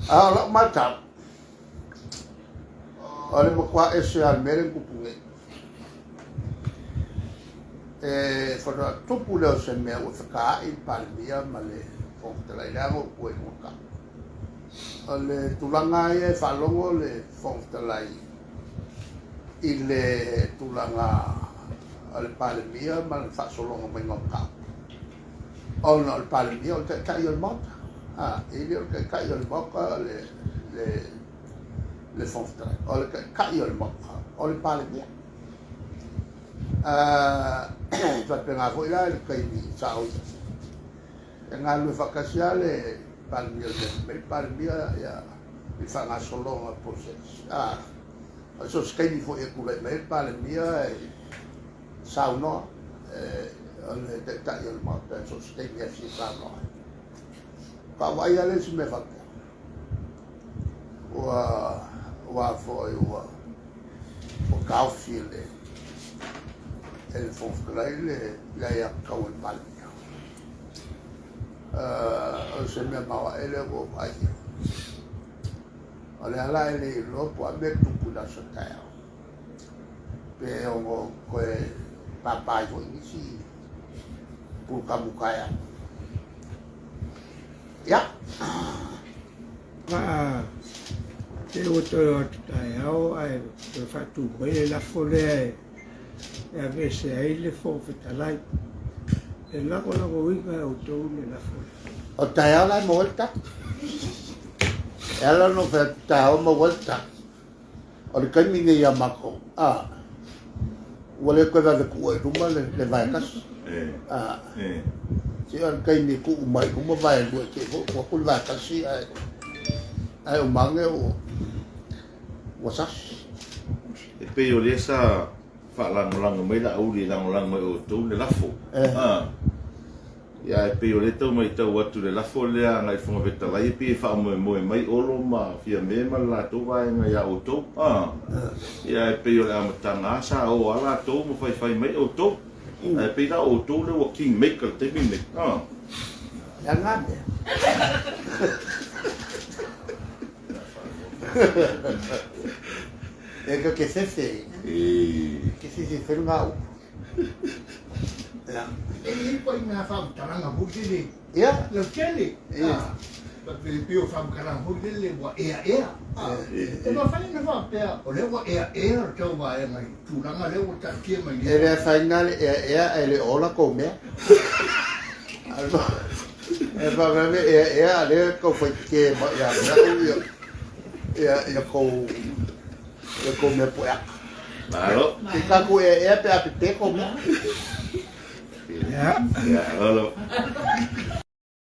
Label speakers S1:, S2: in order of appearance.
S1: A o lau matau, o le matua ese lava o le mea lea na tupu nei. E faatoa tupu lea o se mea ua fetaai le Palemia ma le Fofoga Fetalai, leaga upu e luga. O le tulaga lava ia e faalogo le Fofoga Fetalai i le tulaga o le Palemia ma le faasologa maiga o mataupu. Ona o le Palemia o le Taitai o le Maota. E le o le Taitai o le Maota le, le, le Fofoga Fetalai. O le Taitai o le Maota o le Palemia. Faapena foi la i le taimi sa o ia. E galulue faatasi lava le Palemia o le mea, le Palemia ia, i le faagasologa o process. O so o se taimi foi e tulai mai ai le Palemia e saunoa, o le Taitai o le Maota e so o se taimi e fia saunoa ai. Faatoa vaai lava lea i se mea faapea. Ua, ua foi ua, ua taofi e le, e le Fofoga Fetalai le, le aiatatau a le Palemia. O se mea maoae lea ua ou vaai i ai. O lea la e le iloa po o a mea e tupu i le aso taeao. Pe ono toe papa ai foi nisi pulukamu taeao. Ia.
S2: Aa, te ua toe o atu taeao ae toe faatu mai le lafo lea e aveese ai le Fofoga Fetalai. E lagolagoina e outou le lafo lea.
S1: O taeao la e maua ai le tali. E ala ona ou fai atu taeao e maua ai le tali. O le taimi lenei ia matou, a, ua le toe vave tuua i luma le, le vae tasi. A, se o le taimi e tuu mai i luma vae lua, te i foi tuu atu le vae tasi ae, ae uma ane ua, ua sasi.
S3: E pei o lea sa faalagolago mai Laauli e lagolago e outou le lafo. A. Ia ae pei o lea e tau matau atu i le lafo lea agai i le Fofoga Fetalai e pei e faamoemoe mai Olo ma Fiame ma le latou vaega ia outou. A. Ia ae pei o le amataga lava sa o lava latou ma faifai mai outou. Ae pei la o outou lea ua king maker i le taimi lenei. A.
S1: Le a lena mea? E ka ke fefe.
S3: E.
S1: Ke fefe fai lena upu. Ia.
S4: E i ai koe i ngā whakamataraga foi lele.
S1: Ia.
S4: Lautele.
S1: Ia.
S4: E pei o whakamataraga foi lele ua eaea. E mafai ona faapea o lea ua eaea le tou vaega i tulaga lea ua taatia mai nei.
S1: E le afaina le eaea ae le o ola kou mea. E faapea le eaea a lea tau fai tetē mai ia te au ia, ia, ia kou, ia kou mea pueaka.
S3: Malo.
S1: Ke tatou eaea pe a tetē kou mea.
S2: Ia.
S3: Ia, Olo.